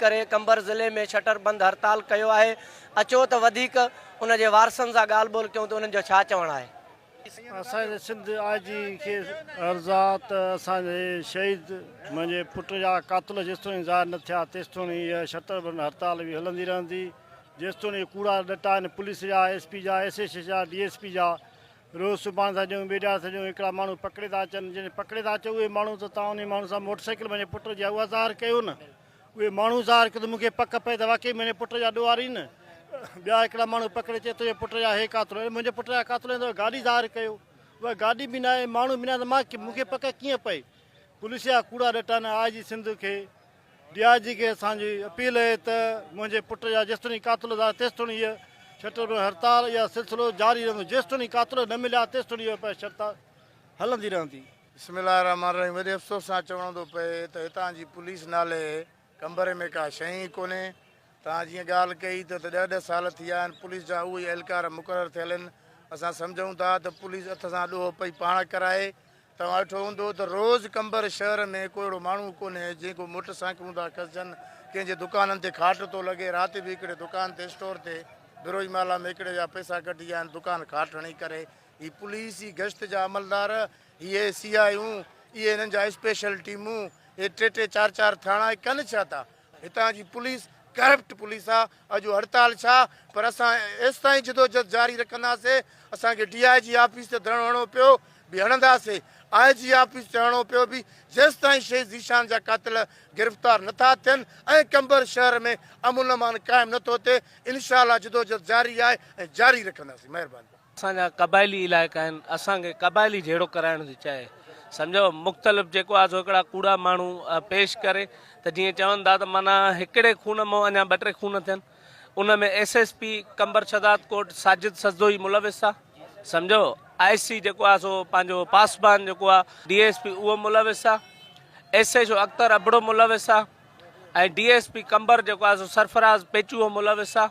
ڪري قمبر ضلعي ۾ شٽر بند هڙتال ڪيو آهي اچو ته وڌيڪ ان جي وارثن سان ڳالهه ٻولهه ڪيون ته انهن جو ڇا چوڻ آهي. اسان جي سنڌ آء جي کي عرض آ ته اسان جي شهيد منهنجي پٽ جا قاتل جيستوڻي ظاهر نه ٿيا تيستوڻي اها شٽر بند هڙتال به هلندي رهندي جيستوڻي ڪوڙا ڏٽا آهن پوليس جا ايس پي جا ايس ايڇ جا ڊي ايس پي جا روز سڀاڻ ٿا ڏيون ٻئي ڏهاڙي ٿا ڏيون هڪڙا ماڻهو پڪڙي ٿا اچن جن پڪڙي ٿا اچو اهي ماڻهو ته توهان انهي ماڻهو سان موٽر سائيڪل منهنجي پٽ جي آهي اها ظاهر ڪيو نه اهي ماڻهو ظاهر ڪيو ته مون کي پڪ پئي ته واقعي منهنجي پٽ جا ڏوهاري نه ٻيا هڪڙا ماڻهو پڪڙي چي تنهنجي پٽ جا هي قاتل آهن منهنجي پٽ جا قاتل آهن ته گاڏي ظاهر ڪيو اها گاڏي به ناهي ماڻهو به ناهي ته مان مون کي پڪ ڪيئن پئي پوليس جا ڪوڙا ڏٽا آهن آء جي سنڌ کي ڊي I جي کي اسان جي اپيل اهي ته منهنجي پٽ جا جيستوڻي قاتل ظاهر تيستوڻي هيء شٽر بند هڙتال يا سلسلو جاري رهندو جيستوڻي قاتل نه مليا تيستوڻي هيء هڙتال هلندي رهندي. بسم الله الرحمٰن الرحيم وڏي افسوس سان چوڻو ٿو پئي ته هتان جي پوليس نالي قمبر ۾ ڪا شيء ئي ڪونهي توهان جيئن ڳالهه ڪئي ته ڏهه ڏهه سال ٿي ويا آهن پوليس جا اهي ئي اهلڪار مقرر ٿيل آهن اسان سمجهون ٿا ته پوليس هٿ سان ڏوهه پئي پاڻ ڪرائي توهان ڏٺو هوندو ته روز قمبر شهر ۾ ڪو اهڙو ماڻهو ڪونهي جنهن کان موٽر سائيڪلون ٿا کسجن، ڪنهن جي دڪانن تي کاٽ ٿو لڳي، رات به هڪڙي دڪان تي اسٽور تي بروهي محلا ۾ هڪڙي جا پئسا ڪڍي ويا آهن، دڪان کاٽ هڻي ڪري هي پوليس هي گشت جا عملدار هي اي سي آيون اهي هنن جا اسپيشل ٽيمون هي ٽي ٽي چار چار ٿاڻا هي ڪن ڇا ٿا هتان جي پوليس ڪرپٽ پوليس آ اڄ هڙتال ڇا پر اسان ايستائين جدوجھد جاري رکنداسي اسان کي ڊي I جي آفيس تي ڌرڻو هڻڻو پيو به هڻنداسي آء جي آفيس تي هڻڻو پيو به جيستائين شهيد ذيشان جا قاتل گرفتار نٿا ٿين ۽ قمبر شهر ۾ امن امان قائم نٿو ٿئي انشاء الله جدوجھد جاري آهي ۽ جاري رکنداسين مهرباني. اسان جا قبائلي علائقا آهن اسان کي قبائلي جهيڙو ڪرائڻ ٿي چاهي سمجهو مختلف جيڪو آهي سو هڪڙا ڪوڙا ماڻهو پيش ڪري ته جيئن چون ٿا ته معنيٰ هڪڙي خون مون اڃا ٻه ٽي خون ٿين ان ۾ S S P Qambar Shahdadkot Sajid Sazdoi ملوث آ سمجهو آء سي جيڪو آهي سو پنهنجو پاسبان جيڪو آهي ڊي ايس پي اهو ملوث آ S H O Akhtar Abro ملوث آ ۽ ڊي ايس پي قمبر جيڪو آهي سو سرفراز پيچوهو ملوث آ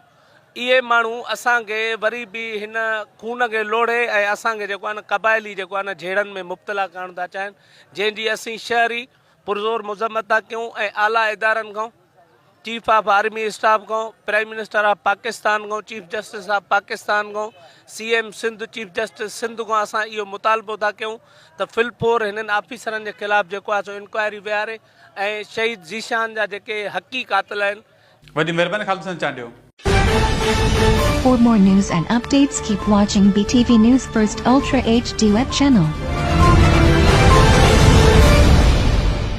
اهي ماڻهو اسان کي وري به هن خون کي لوڙهي ۽ اسان کي جيڪو آهي نه قبائلي جيڪو آهي نه جهيڙن ۾ مبتلا ڪرڻ ٿا چاهين جنهن جي اسين شهري پرزور مذمت ٿا ڪيون ۽ اعليٰ ادارن کان چيف آف آرمي اسٽاف کان پرائم منسٽر آف پاڪستان کان چيف جسٽس آف پاڪستان کان C M Sindh chief justice Sindh کان اسان اهو مطالبو ٿا ڪيون ته فل فور هنن آفيسرن جي خلاف جيڪو آهي سو انڪوائري ويهاري ۽ شهيد ذيشان جا جيڪي حقي قاتل آهن. وڏي مھرباني Khalid Hussain Chandio. For more news and updates keep watching BTV News First Ultra HD web channel.